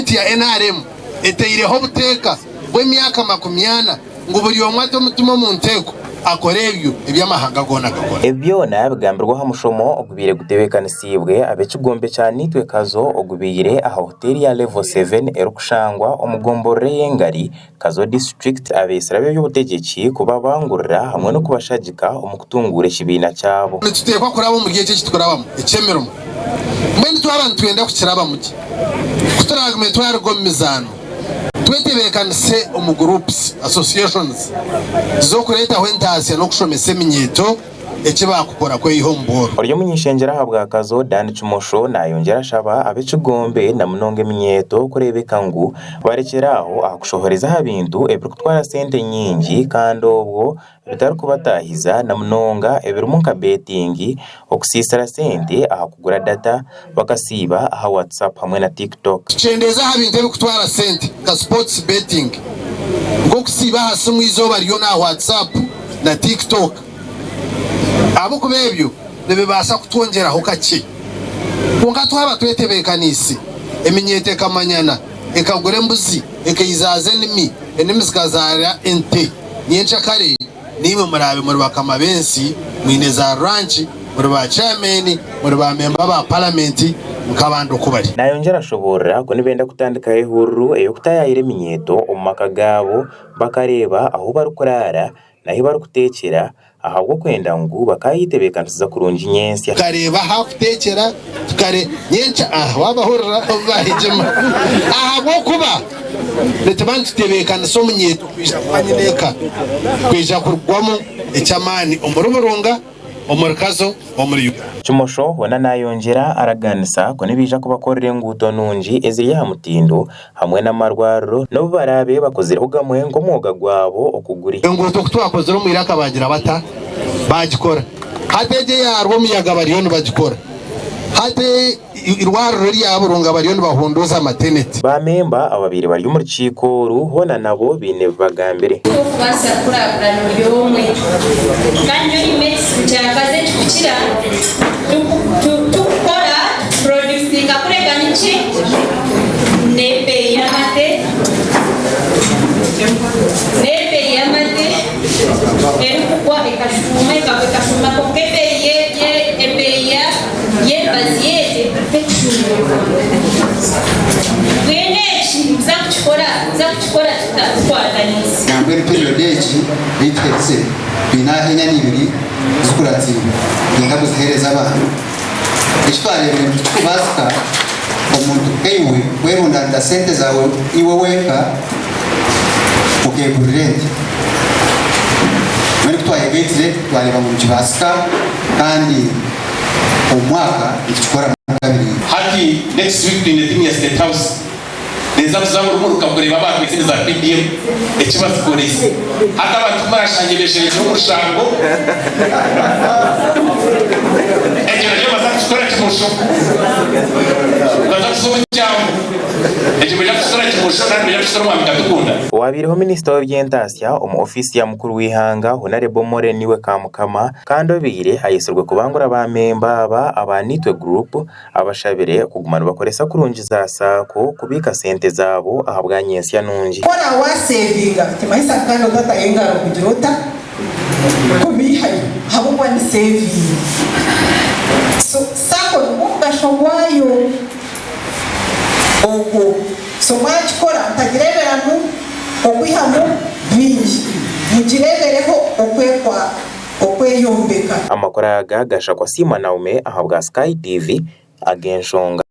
Gavumenti ya nrm etaireho obuteeka bw'emyaka makumyana ngu buri omwe ate omutima omu nteeko akore ebyo ebi amahanga goona gakora. Ebi byona bigambirwe aha mushomo ogubaire gutebeekanisiibwe ab'ekigombe kya Niitwe Kazo ogubaire aha hoteeri ya Level Seven erikushangwa omu gomborora ey'Engari, Kazo District abeetsire ab'eby'obutegyeki kubabangurira hamwe n'okubashagika omu kutunguura ekibiina kyabo. Nituteekwa kuraba omuri eki eki turikurabamu eky'emirimo. Mbwenu twaba nitwenda kukirabamu gye, ku turaagume twaruga omu mizaano, twetebeekanise omu groups, associations, z'okureetaho entaasya n'okushomesa eminyeeto eki baakukora kweyiha omu bworo. Ori omuny'eishengyero ahabwa Kazo, Dan Kimosho nayongyera ashaba ab'ekigombe na munonga eminyeeto kureebeka ngu barekyera aho aha kushohoreza aha bintu ebirikutwara sente nyingi kandi obwo bitarikubataahiza na munonga ebirimu nka betingi, okusiisira sente aha kugura data bakasiiba aha WhatsApp hamwe na TikTok. Tukyendeeze aha bintu ebirikutwara sente nka sports betting, nk'okusiiba aha simu eizooba ryona aha WhatsApp na TikTok ahabw'okuba ebyo nibibaasa kutwongyeraho kakye. Kwonka twaba twetebeekaniise, eminyeeto ekamanyana, ekagura embuzi, ekaizaaza enimi, enimi zikazaara ente, nyencakare naimwe muraabe muri bakama b'ensi, mwine za ranki, muri ba chairman, muri ba memba ba paramenti nk'abandi oku bari. Nayongyera ashoboorora ku nibenda kutandikaho ehururu ey'okutaayaayira eminyeeto omu maka gaabo bakareeba ahu barikuraara n'ahu barikuteekyera ahabw'okwenda ngu bakaayetebeekanisiza kurungi nyentsya. Tukareeba ahu akuteekyera, tukare nyenkya aha waabahurira obu baahegyema ahabw'okuba nituba nitutebeekanisa omunyeeto kwija kuba nyineeka, kwija kurugwamu eky'amaani omuri Burunga. Omuri Kazo omuri Uganda. Kimosho hoona nayongyera araganisa ku nibaija kubakorera enguuto nungi eziri aha mutindo hamwe n'amarwariro n'obu baraabe bakozireho gamwe nk'omwoga gwabo oku guri. Enguuto ku twakozire omu iraka baagira bata? Baagikora. Hati egyo eya Rwomuyaga bariyo nibagikora. Hati Eirwariro erya Burunga bariyo nibahunduuza mateneti. Ba memba ababaire bari omu rukiiko oru hoona nabo baine ebi bagambire. Tokubaasa kukurakurana ori omwe. Kandi nyowe nyine ekizibu kya Kazo ekikukira, tukukora, tukuproducinga kureka niki? N'ebeeyi y'amate, n'ebeeyi y'amate erikugwa ekashuuma ekagwa ekashuuma kwonka ebeeyi ebeeyi ya. y'emibazi y'ente tekushuumurwa. Mbwenu eki nimuza kukikora, nimuza kukikora tuta tukwataniise? Nambwenu period egi ei tuherize twine aho enyana ibiri zikuratsire twenda kuzihereza abantu. Eki twarebire ngu tikikubaasika omuntu nkaiwe kwerundanira sente zaawe iwe wenka okegurira ente. Mbwenu kutwayegaitsire twareeba ngu nikibaasika kandi omu mwaka nitukikoramu kabiri. Hati next week twine tiimu ya State House neeza kuza omu muruka kureeba abantu esente za PDM eki bazikoreise. Hati abantu ku murashangye besherekire omu rushango, ekyo nakyo nibaza kukikora kimosho. Nibaza kuza omu kyambu. Ekyo nibaija kukikora kimosho nari nibaija kukikora omwami Katukunda. Owabaireho minisita w'eby'entaasya omu ofiisi ya mukuru w'eihanga, Honarebo Moreen Kamukama kandi obaire ayetsirwe kubangura ba memba aba aba Nitwe Group abashabire kuguma nibakoresa kurungi za Sacco kubiika sente zaabo ahabwa nyentsya nungi. Ku oraabe waaseevinga nikimanyisa ngu kandi otatayo engaro kugira ota? Kubiihayo ahabw'okuba ni seevingi. So Sacco nigwo mugasho gwayo ogwo. So mwakikora mutagireeberamu okwihamu bingi, mugireebereho okweyombeka. Amakuru aga gashakwa Siima Naume ahabwa Sky TV ag'enshonga.